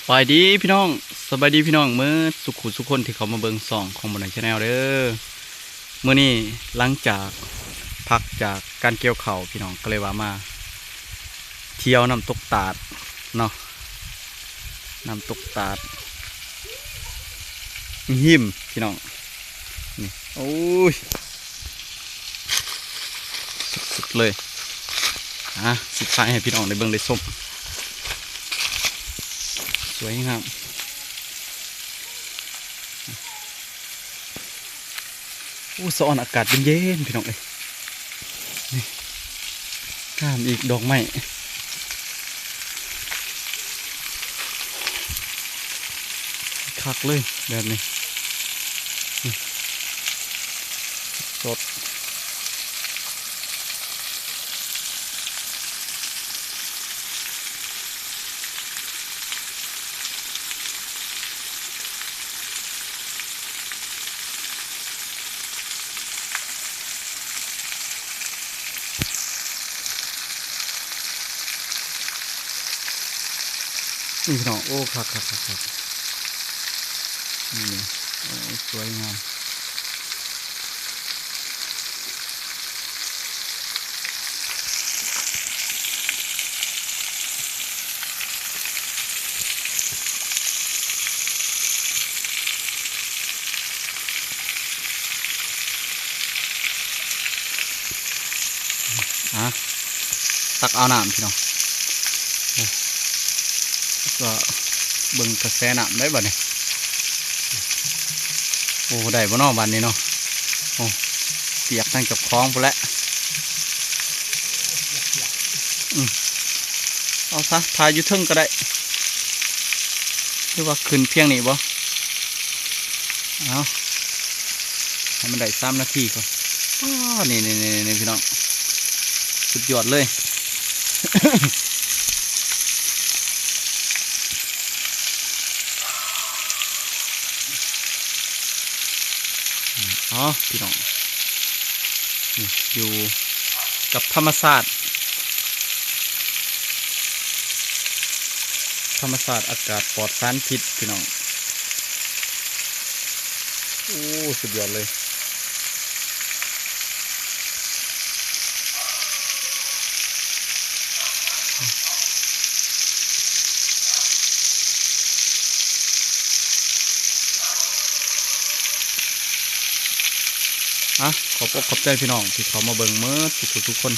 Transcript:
ສະບາຍດີພີ່ນ້ອງ ສະບາຍດີພີ່ນ້ອງເໝິດສູ່ຜູ້ສູ່ຄົນທີ່ເຂົ້າມາເບິ່ງຊ່ອງຂອງບ່າວນ້ອຍ Channel ເດີ. ມື້ນີ້ຫຼັງຈາກພັກຈາກການກ່ຽວເຂົ້າ ພີ່ນ້ອງ ກໍເລີຍວ່າມາທ່ຽວນ້ຳຕົກຕາດເນາະ ນ້ຳຕົກຕາດ ຫິມພີ່ນ້ອງ ນີ້ ໂອ້ຍ ສຸດໆ ເລີຍ ອ່ະ ຊິຖ່າຍໃຫ້ພີ່ນ້ອງໄດ້ເບິ່ງໄດ້ຊົມ ສວຍງາມ ໂອ້ ສະອອນອາກາດເຢັນໆ ພີ່ນ້ອງເອີຍ ນີ້ ງາມອີກ ດອກໄມ້ ຄັກເລີຍແບບນີ້ ນີ້ ສົດ ນີ້ພີ່ນ້ອງ ໂອ້ ຄັກໆໆໆ ນີ້ ໂອ້ ສວຍງາມ ອ່ະ ຕັກເອົານ້ຳພີ່ນ້ອງ ໂອ້ ກໍເບິ່ງກະແສນ້ຳໄດ້ບັດນີ້ ໂອ້ ໄດ້ບໍ່ນໍບັດນີ້ເນາະ ໂອ້ ປຽກທັງເຈົ້າຂອງພຸ້ນແຫຼະ ອືມ ເອົາຊະ ຖ່າຍຢູ່ເທິງກໍໄດ້ ຫຼືວ່າຂຶ້ນພຽງນີ້ບໍ່? ເອົາ ໃຫ້ມັນໄດ້ສາມນາທີກ່ອນ ອໍ ນີ້ໆໆໆ ພີ່ນ້ອງ ສຸດຍອດເລີຍ ອໍ ພີ່ນ້ອງ ນີ້ ຢູ່ກັບທຳມະຊາດ ທຳມະຊາດ ອາກາດປອດສານພິດ ພີ່ນ້ອງ ໂອ້ ສຸດຍອດເລີຍ ອ່ະ ຂອບອົກຂອບໃຈພີ່ນ້ອງທີ່ເຂົ້າມາເບິ່ງເໝິດທຸກໆຄົນ